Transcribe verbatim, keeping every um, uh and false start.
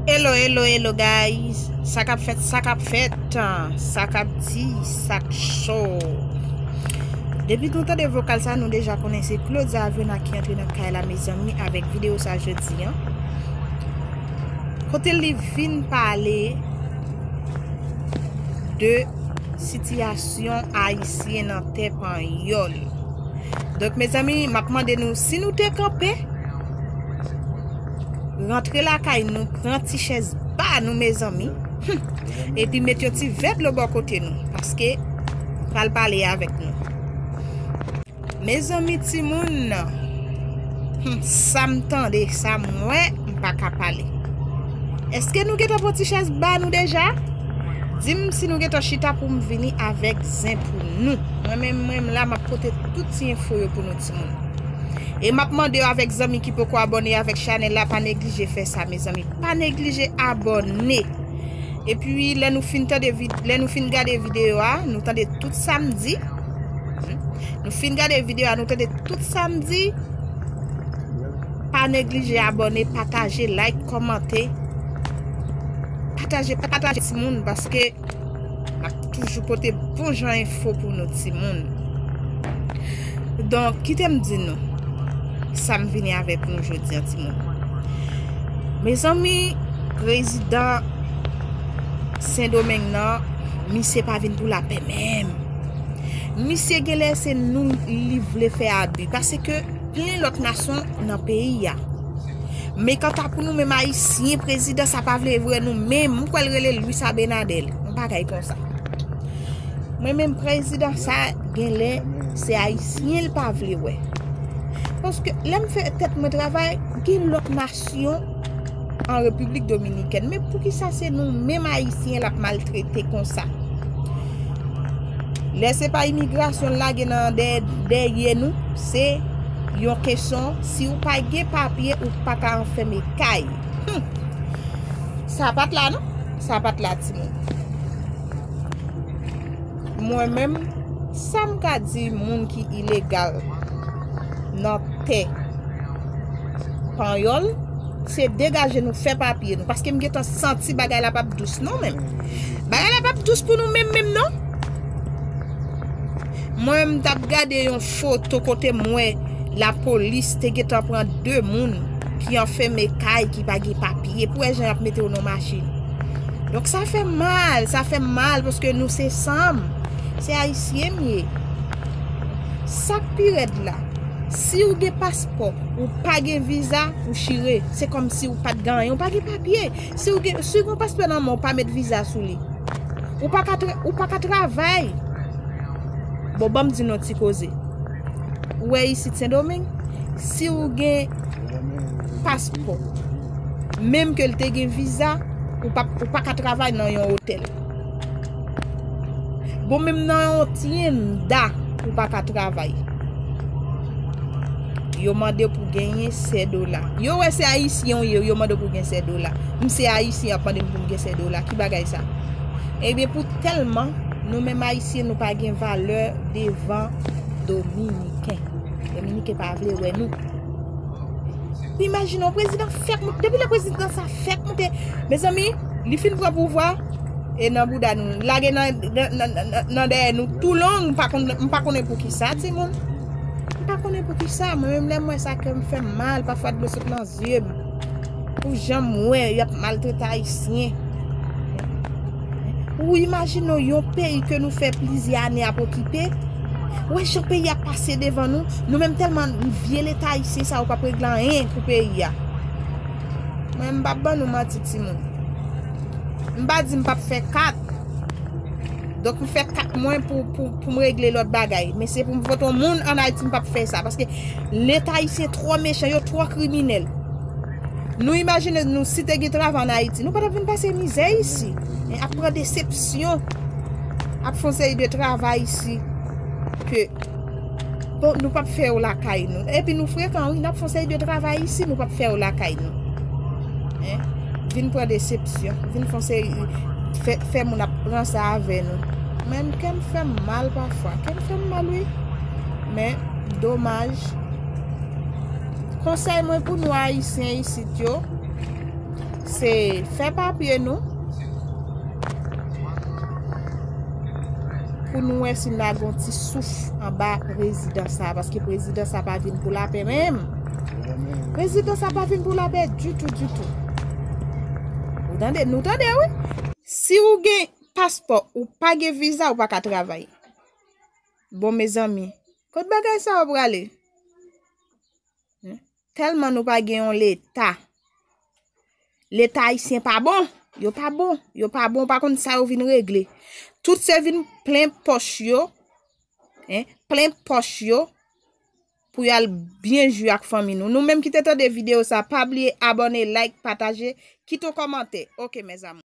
Hello, hello, hello, guys. Sa k ap fèt, sa k ap fèt, sa k ap di, sa k cho. Depi nou tande vokal sa, nou deja konnen se Claude Xavier ki antre nan kay la, mezanmi, avèk videyo sa jodi an. Kote li vin pale de sitiyasyon ayisyen nan tè panyòl. Donk, mezanmi, m ap mande nou, si nou te kanpe, rantre lakay nou, pran ti chèz ba nou, mezanmi, epi met yon ti vè dlo bò kote nou, paske pral pale avèk nou. Mezanmi, timoun, hmm, sa m tande, sa m wè, m pa ka pale. Èske nou gentan pran ti chèz ba nou deja? Di m si nou gentan chita pou m vini avèk zen pou nou. Mwen menm, mwen menm la, m ap pote tout ti enfo yo pou nou, timoun. E m ap mande yo avèk zanmi ki poko abòne avèk chanèl la, pa neglije fè sa, mezanmi. Pa neglije abòne. Epi, lè nou fin tande vid-, lè nou fin gade videyo a, nou tande tout sa m di. Nou fin gade videyo a, nou tande tout sa m di. Pa neglije abòne, pataje, like, kòmante. Pataje, pataje, timoun, paske m ap toujou pote bon jan enfo pou nou, timoun. Donk, kite m di nou sa m vini avèk nou jodi a, timoun. Mezanmi, prezidan Sendomeng nan, misye pa vin pou lapè menm. Misye genlè se nou li vle fè abi, paske plen lòt nasyon nan peyi a. Men kanta pou nou menm Ayisyen, prezidan sa pa vle wè nou menm. M kwè l rele Luis Abinader, yon bagay konsa. Mwen menm, prezidan sa genlè se Ayisyen l pa vle wè. Paske lè m fè tèt mwen travay, gen lòt nasyon an Repiblik Dominikèn. Men poukisa se nou menm Ayisyen l ap maltrete konsa? Lè se pa imigrasyon l lage nan dè-, dèyè nou, se yon kesyon, si w pa gen papye, ou pa ka anfème kay. Hmm. Sa pa t la, non? Sa pa t la, timoun. Mwen menm, sa m ka di moun ki ilegal nan tè panyòl, se degaje nou, fè papye nou, paske m gentan santi bagay la p ap dous non menm. Bagay la p ap dous pou nou menm menm non. Mwen, m t ap gade yon foto kote m wè lapolis te gentan pran de moun ki anfème kay, ki pa gen papye, pou wè jan y ap mete yo nan machin. Donk, sa fè m mal, sa fè m mal, paske nou se sanm, se Ayisyen m ye. Sa k pi rèd la, si w gen paspò, ou pa gen viza, ou chire, se kòmsi w pa t gen anyen, ou pa gen papye. Si w gen, si w gen yon paspò nan men w, pa met viza sou li. Ou pa ka tra-, ou pa ka travay. Bon, ban m di nou yon ti koze. Ou wè isit Sendomeng, si w gen paspò, menm ke l te gen viza, ou pa, ou pa ka travay nan yon otèl. Bon, menm nan yon tyenda, ou pa ka travay. Yo mande w pou genyen sèt dola. Yo wè se Ayisyen w ye, yo mande w pou gen sèt dola. M se Ayisyen, y ap mande m pou m gen sèt dola. Ki bagay sa? Ebyen, pou tèlman, nou menm Ayisyen, nou pa gen valè devan Dominiken. Dominiken pa vle wè nou. Imajine w, prezidan fèk moute. Depi lè prezidan sa fèk moute, mezanmi, li fin pran pouvwa, e nan bouda nou. Lage nan, nan, nan, nan, nan dèyè nou tou long, m pa konn, m pa konnen poukisa, timoun. M pa konnen poukisa. Mwen menm lè m wè sa, kè m fè m mal, pafwa dlo sot nan zye m. Pou jan m wè, y ap maltrete Ayisyen. Ou imajine w yon peyi ke nou fè plizyè ane ap okipe. Ou wè jan peyi a pase devan nou. Nou menm tèlman vye Leta ayisyen sa yo p ap regle anyen pou peyi a. Mwen, m p ap ban nou manti, timoun. M pa di m p ap fè kat. Donk, m fè kat mwen pou, pou, pou m regle lòt bagay. Men se pou m vote yon moun ann Ayiti, m p ap fè sa. Paske Leta ayisyen twò mechan, yo twò kriminèl. Nou imajine nou, si te gen travay ann Ayiti, nou pa t ap vin pase mizè isi. Men ap pran desepsyon. Ap fè yon seri de travay isi ke, bon, nou p ap fè yo lakay nou. Epi nou frekan, wi, n ap fè yon seri de travay isi, nou p ap fè yo lakay nou. Hein? Vin pran desepsyon, vin fè yon seri, fè, fè moun ap pran sa avè nou. Men kè m fè m mal pafwa. Kè m fè m mal, wi. Men, domaj. Konsèy mwen pou nou Ayisyen isit yo, Se fè papye nou pou nou wè si n a gon ti souf anba prezidan sa, paske prezidan sa pa vin pou lapè menm. Prezidan sa pa vin pou lapè ditou, ditou. Ou tande, nou tande, wi. Si ou gen paspò, ou pa gen viza, ou pa ka travay. Bon, mezanmi, kot bagay sa yo prale? Tèlman nou pa gen yon leta. Leta ayisyen pa bon. Yo pa bon. Yo pa bon. Ou pa konn sa yo vin regle. Tout se vin plen pòch yo. Hein? Plen pòch yo. Pou y al byen jwi ak fanmi nou. Nou menm ki te tande videyo sa, pa bliye abòne, like, pataje, kite yon kòmantè. Oke, mezanmi.